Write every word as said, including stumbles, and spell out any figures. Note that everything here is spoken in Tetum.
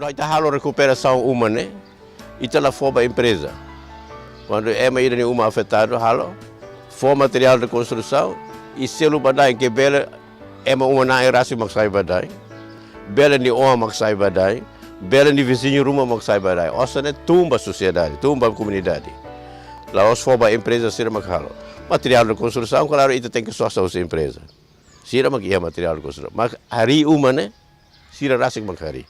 Kuandu ita halo rekuperasaun uma ne'e, ita la fó ba empreza. Kuandu ema ida nia uma afetadu, halo, fó materiál de konstrusaun, i selu ba dain, ke bele ema uma na'in rasik mak sai ba dain, bele nia oan mak sai ba dain, bele nia viziñu ruma mak sai ba dain. Osan ne'e tun ba sosiedade, tun ba komunidade. La'ós fó ba empreza sira mak halo. Materiál de konstrusaun, klaru, ita tenke sosa husi empreza. Sira mak iha materiál de konstrusaun. Mas harii uma ne'e, sira rasik mak harii.